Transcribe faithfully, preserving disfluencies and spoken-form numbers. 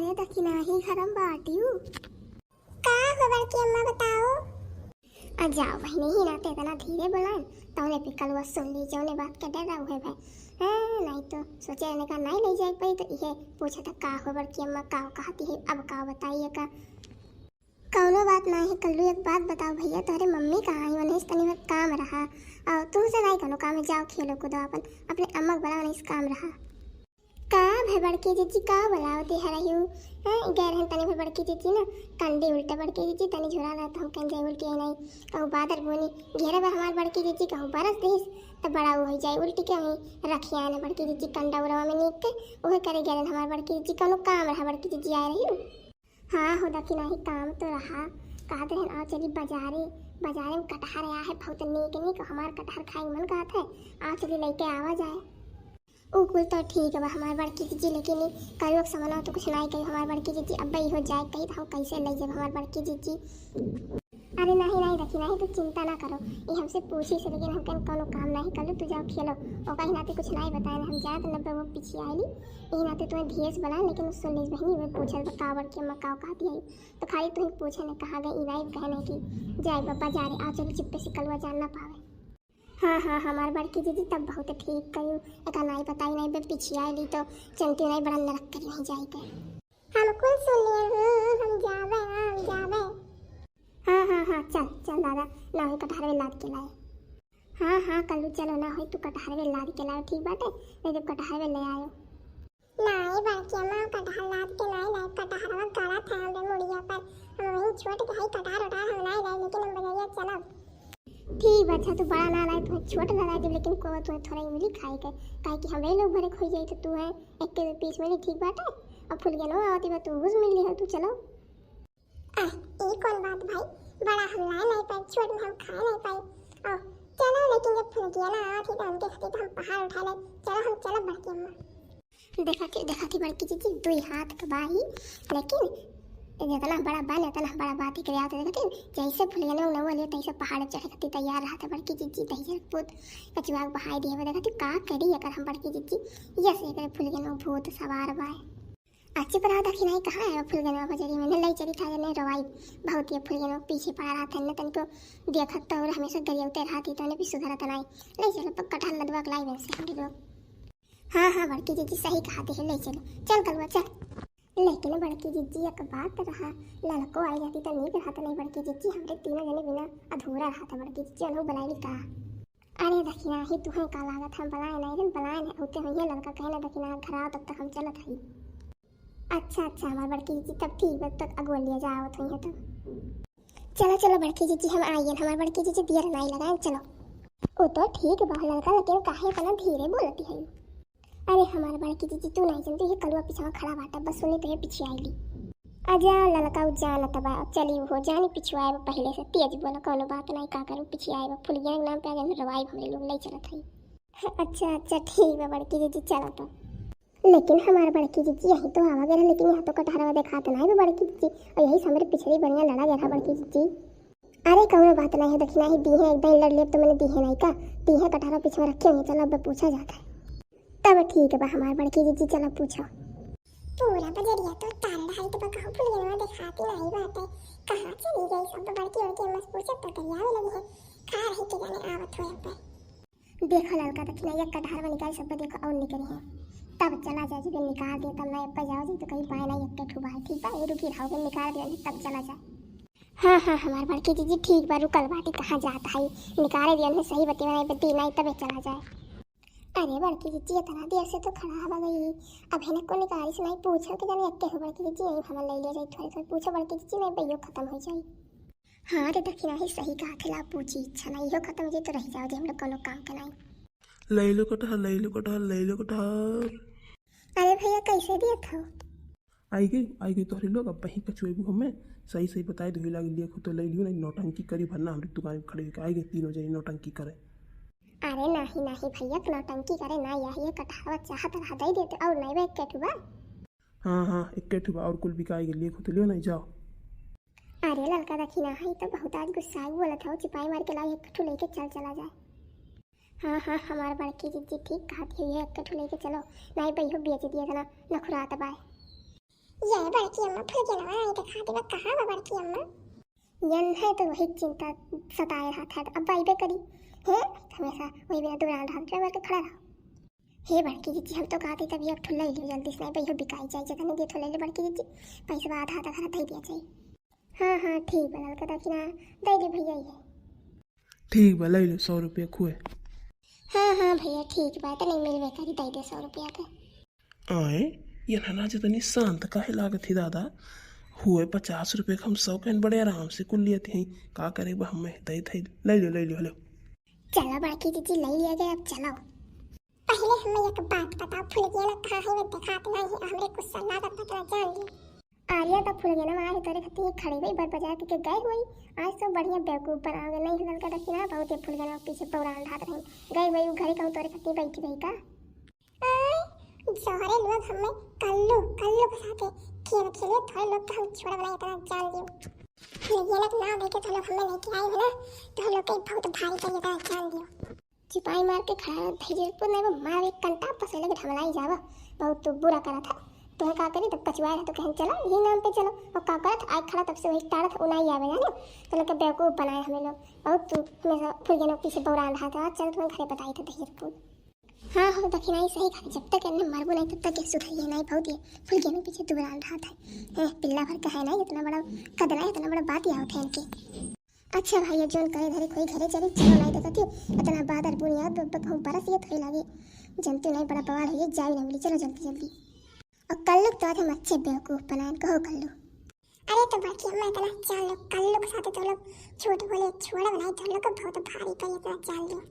ए दखिनाही, घरम बाटिउ? का हो बड़की अम्मा, बताओ। आ जाओ बहिनी, ही नाते इतना धीरे बोलान, तौने पे कलुआ सुन ली, जौने बात के डर रहा है भाई। हाँ, नहीं तो सोचे रहने का नहीं ले जाए पाई, तो इहे पूछा था, "का हो बड़की अम्मा, का कहती है, अब का बताइए का?" कौनो बात ना है कल्लू, एक बात बताओ भैया, तोहरे मम्मी कहाँ है? उन्हें तनी भर काम रहा, और तुमसे नहीं कोनो काम है, जाओ खेलो कूदो अपन, अपने अम्मा के बोला, उन्हें काम रहा। का भे बड़की जीजी, का बोलावती है रही हूँ? हैं, गए रहन तनी भर बड़की जीजी ना, कंडी उल्टे बड़की जीजी, तनी झुरा रहा तो हम कहीं जाए उल्टी आई नहीं, कहूँ बादल बोनी घेरे बा हमार बड़की जीजी, कहूँ बरस दिस तो बड़ा वो हो जाए उल्टी, कहीं रखिया ना बड़की जीजी कंडा उड़वा में नीक के, उहे करे गए रहन हमार बड़की जीजी, कौनो काम रहा बड़की जीजी आए रही हूँ। हाँ हो दखिनाही, काम तो रहा, कहत रहन आओ चली बाजारे, बाजारे में कटहर आया है बहुत नीक नीक, हमार कटहर खाए मन कहत है, आओ चली लेके आवा जाए। उ कुल तो ठीक बा हमार बड़की जीजी, लेकिन ई करुआ के समनवा तो कुछ नाई कही हमार बड़की जीजी, अब इहो जाए कही तो हम कैसे ले जाब हमार बड़की जीजी। अरे नहीं नहीं दखिनाही, तू चिंता ना करो, ये हमसे पूछी से, लेकिन हमके कौनो काम नहीं करू, तू जाओ खेलो। ओका ही नाते कुछ नहीं बताए ना, हम जाए तो नब्बे वो पीछे आएली, यही नाते तुम्हें धीरे से बोला, लेकिन उ सुन लीस बहिनी, वे पूछल बा का बड़की अम्मा का कहती है, तो खाली तुम्हें पूछे ने कहाँ गए, ई नहीं कहे ने कि जाए बा बाजारे, आ चली चुप्पे से कलुआ जान ना पावे। हाँ हाँ हमार बड़की जीजी, तब बहुत ठीक कयू, एका नाई बताई नहीं बे पीछे आएली तो चलती नहीं बड़ा नरक करी नहीं जाए के। हम कुल सुन लिए, हम्म, हम जाबे, हम जाबे। हाँ हाँ हाँ, चल चल दादा, ना होई कटहरवे लाद के लाए। हाँ हाँ कल्लू चलो, ना होई तू कटहरवे लाद के लाए, ठीक बाटे, नहीं तो कटहरवे ले आयो। नाई बड़की अम्मा, कटहर लाद के नाई लाए, कटहरवा गलत है हमरे मुड़िया पर, हम वहीं छोट के हई कटहर उटहर हम नाई लाए, लेकिन हम बजरिया चलब। ठीक बा, अच्छा तू बड़ा ना लाए, तुम्हें छोट ना लाए देब, लेकिन को तुम्हें थोड़ा इमली खाए के, काहे कि हमरे लोग भरे खोई जाई तो तू है एक के पीस मिली, ठीक बाटे। अब फुलगेनो आवती बा, तू हुस मिल ली हो, तू चलो। आ, ई कौन बात भाई, बड़ा हम लाए नहीं पाए, छोट में हम खाए नहीं पाए। आ, चलो लेकिन जब फुलगेना आवत ही तो उनके खातिर तो हम पहाड़ उठा ले, चलो हम चलब बड़की अम्मा। देखा थी, देखा थी बड़की जीजी, दुई हाथ के बाही, लेकिन जितना बड़ा बा, उतना बड़ा बात ही करे आवत, देखा थी, जैसे फुलगेना उनवा लिए, तैसे पहाड़ चढ़े खातिर तैयार रहा था बड़की जीजी, दहिजर पूत कचुआ के बहाई दिए, देखा थी, का करी अगर हम बड़की जीजी, यस, एक फुलगेना भूत सवार बा। अच्छी पर दखिनाही, कहाँ है वो फुलगेना बजरी में, ले चली था, ने रवाई बहुत ये फुलगेना पीछे पड़ा रहा था, ने तनको देखत तो और हमेशा गरियाउते रहा थी, तो ने भी सुधरत नहीं, ले चलो, पक्का ठान लदवा के लाई बन से हम लोग। हाँ, हाँ, बड़की जीजी सही कहा थे, ले चलो, चल कलुआ, चल। लेकिन बड़की जीजी, एक बात रहा, ललको आई जाती तो नीक रहत नहीं बड़की जीजी, हमरे तीनों जने बिना अधूरा रहत बड़की जीजी, उन्हों बुलाइली का? अरे दखिनाही, तुहें का लागत, हम बुलाए नहीं, दिन बुलाए नहीं, होते हुई है ललका कहने, दखिना घर आओ, तब तक हम चलत हई। अच्छा, अच्छा, हमार बड़की जीजी, तब ठीक बा, तब अगुआ लिया जा आवत हुई है तब। चलो, चलो बड़की जीजी, हम आइए, हमार बड़की जीजी दियर नाई लगाए, चलो। ओ तो ठीक बा ललका, लेकिन काहे इतना धीरे बोलती है? अरे हमार बड़की जीजी, तू नहीं जानती, ये कलुआ पिछवा खड़ा बाटा, बस सुनी तो ये पीछे आईली। आजा ललका, उ जानत बा, चली हो जानी पिछुआए बा पहले से, तेज बोला, कौनो बात नहीं, का करूँ, पिछुआए बा, फुलगेना के नाम पे आज रवाई हमरे लोग ले चलत है। अच्छा, अच्छा, ठीक बा बड़की जीजी, चलो तो। लेकिन हमार बड़की जीजी यही तो आवा गए, लेकिन यहाँ तो कटहरवा देखात नहीं बा बड़की जीजी, और यही से हमरे पिछड़ी बढ़िया लड़ा गया था बड़की जीजी। अरे कौनो बात नहीं है, दखिनाही दी है, एक दिन लड़ लेब तो मैंने दी है नहीं का, दी है कटहरवा पीछे में रखे हुए, चलो अब पूछा जाता है। तब ठीक बा हमार बड़की जीजी, चलो पूछो। पूरा बजरिया तो तार ढाई तो बा, कहूँ फुलगेनवा देखाती नहीं बाटे, कहाँ चली गई सब बड़की बड़की अम्मा से पूछे तो गरियावे लगी है, का रही के जाने आवत हो अब। देखो ललका दखिना, एक कटहरवा निकाल सबको देखो और निकली है, तब चला जाए, जब निकाल दे तब ना अब जाओ जी तो कहीं पाए ना एक ठुबा है, ठीक बा, ये रुकी रहो, फिर निकाल दे तब चला जाए। हाँ, हाँ, हमार बड़की जीजी ठीक बा, रुकल बाटी, कहाँ जात हई, निकाले दियन है, सही बतिया नहीं बती नहीं तबे चला जाए। अरे बड़की जीजी, इतना देर से तो खड़ा हवा गई, अब है ना को निकाली से नहीं पूछो कि जाने अक्के हो बड़की जीजी, यही हमार ले ले जाई, थोड़ी थोड़ी पूछो बड़की जीजी, नहीं बइयो खत्म हो जाई। हाँ रे दखिना ही सही कहा थे, ला पूछी, इच्छा नहीं हो खत्म हो जाई तो रह जाओ जे हम लोग कोनो काम के नहीं। ले लो कटहर, ले लो कटहर, ले लो कटहर। अरे भैया कैसे दिए था? आई गई, आई गई तोहरे लोग, अब वहीं कचुएबू हमें। सही सही बताए दो, लागे लिए खुद तो ले लियो, नहीं नौटंकी करी, भरना हमरे दुकान पे खड़े होके आई गई तीनों जनी नौटंकी करे। अरे नाही नाही भैया, नौटंकी करे ना, यही ये कटहरवा चाहत रहा दे देते, और नहीं बे एक ठुबा। हाँ हाँ, एक ठुबा और कुल बिकाई के लिए खुद लियो, नहीं जाओ। अरे ललका दखिना है तो बहुत आज गुस्सा बोलत हो, चिपाई मार के लाई एक ठु लेके चल चला जाए। हाँ हाँ, हमार बड़की जीजी ठीक कहत है, ये एक ठु लेके चलो, नहीं बइहो बेच दिए तना नखुरात बाय। ये बड़की अम्मा फुलगेनवा नाहीं देखात बा, कहाँ बा बड़की अम्मा? यन है तो वही चिंता सताए रहत है, अब अइबे करी। हैं, हमेसा वही बिना दुबरान रहत, चुप करके खड़ा रहो। हे बड़की जिज्जी, हम तो कहत ही तब एक ठो लइ लियो जल्दी से, नाहीं भइया बिकाई जाई, जगह नाहीं देत हो, लइ ले बड़की जिज्जी, पैसवा आधा आधा घरा दइ दिया जाई। हाँ हाँ ठीक बा, ललका दखिना दइ दे भइया, ये। ठीक बा, लइ लो सौ रुपया खुए। हाँ हाँ भइया ठीक बा, तनी मिलबे करी, दइ दे सौ रुपया के। आए, ये नना जे तनी शांत काहे लागत ही दादा? हुए पचास रुपये के हम सौ कहन बड़े आराम से कुल लियत ही। का करे बा हमें, दे थे, ले लो, ले लो, ले लो। चलो बड़की जिज्जी, ले लिया गया, अब चलो। पहले हमें एक बात बताओ, फुलगेना कहाँ है, मैं देखात नहीं है, हमरे कुछ सलाह बता, जान ली। आर्या तो फुलगेना मारे तोरे खातिर खड़ी हुई, बर बाजार के, के गए हुई। आज तो बढ़िया बेवकूफ बनाओगे, नहीं ललका दखिना, बहुत ये फुलगेना पीछे बौरान ढात रही। गए हुई, उ घरे कहूँ तोरे खातिर बैठी रही का? आय, जहरे लोग हमें कल्लू, कल्लू के साथे खेल खेले, थोड़े लोग के हम छोड़ब नहीं, इतना जान लियो। ये लोग नाम लेके तो लोग हमें लेके आए हो ना, तो हम लोग के बहुत भारी पड़ी, इतना जान लियो। चिपाई मार के खड़ा रहो, धीरेपुर नहीं, वो मार एक कंटा पसले के ढमलाई जावा, बहुत तू बुरा करा था। तुम्हें का करी, तब कचुआ रहा तो कहें चलो, यही नाम पे चलो, और का करत आए खड़ा तब से वही टारत उनाई आवे जाने, तो लोग के बेवकूफ बनाए हमें लोग, बहुत तू हमेशा फुलगेना पीछे बौरान रहा था, चल तुम्हें घरे बताई था धीरेपुर। हाँ हो दखिनाई सही कहा, जब तक एन्ने मरबो नहीं तब तक ये सुधरिए नहीं, बहुत ये फुलगेना पीछे दुबरान रहा था। हैं, पिल्ला भर का है ना, इतना बड़ा कदना, इतना बड़ा बात ही आवत है इनके। अच्छा भाई, ये जोन करे धरे कोई घरे चली, चलो नहीं देखती, इतना बादर बुनियाद ब-, ब-, कहूँ बरस ये थोड़ी लागे, जनती नहीं बड़ा बवाल है, ये जाई ना मिली, चलो जल्दी जल्दी। और कल्लू तो आज हम अच्छे बेवकूफ बनाए, कहो कल्लू। अरे तो बाकी हम इतना जान लो, कल्लू के साथ तो लोग झूठ बोले, छोड़ब नहीं, तो लोग बहुत भारी पड़ी, इतना जान लो।